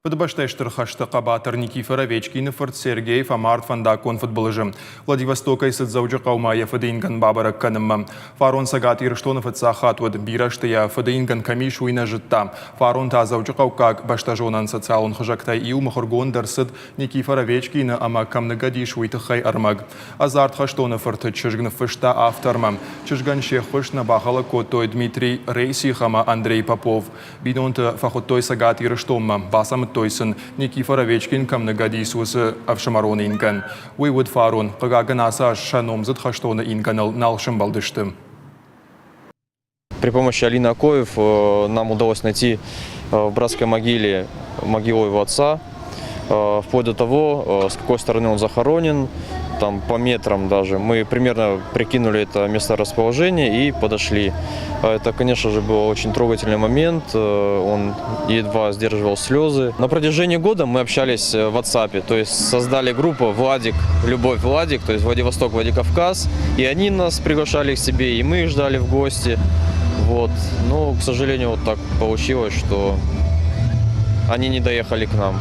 Фыдыбӕстӕйы Стыр хӕсты хъӕбатыр Никифор Овечкины фырт Сергей фӕмард фӕндаггон фыдбылызы. Владивостокӕй цыд Дзӕуджыхъӕумӕ йӕ фыды ингӕн бабӕрӕг кӕнынмӕ. Фарон Цӕгат Ирыстоны фыццаг хатт уыд, бирӕ сты йӕ фыды ингӕн кӕм ис, уый нӕ зыдта. Фарон та дзӕуджыхъӕуккаг бӕстӕзонӕн социалон хызӕгтӕй иу мыхуыргонд ӕрцыд Никифор Овечкины ӕмӕ кӕм ныгӕд ис, уый тыххӕй ӕрмӕг. Ӕдзард хӕстоны фырты чызг ныффыста автормӕ. Чызгӕн се ххуыс нӕ бахӕлӕг кодтой Дмитрий Рейсих ӕмӕ Андрей Попов. Бинонты фӕхуыдтой Цӕгат Ирыстонмӕ, бацамыдтой сын, Никифор Овечкин кӕм ныгӕд ис, уыцы ӕфсымӕрон ингӕн. Уый уыд фарон. Хъыгагӕн, ацы аз сӕ номдзыд хӕстоны ингӕныл нал сӕмбӕлдысты. При помощи Алины Акоев нам удалось найти в братской могиле могилу его отца, вплоть до того, с какой стороны он захоронен, там по метрам даже. Мы примерно прикинули это место расположения и подошли. Это, конечно же, был очень трогательный момент. Он едва сдерживал слезы. На протяжении года мы общались в WhatsApp, то есть создали группу «Владик, Любовь, Владик», то есть Владивосток, Владикавказ. И они нас приглашали к себе, и мы их ждали в гости. Вот. Но, к сожалению, вот так получилось, что они не доехали к нам.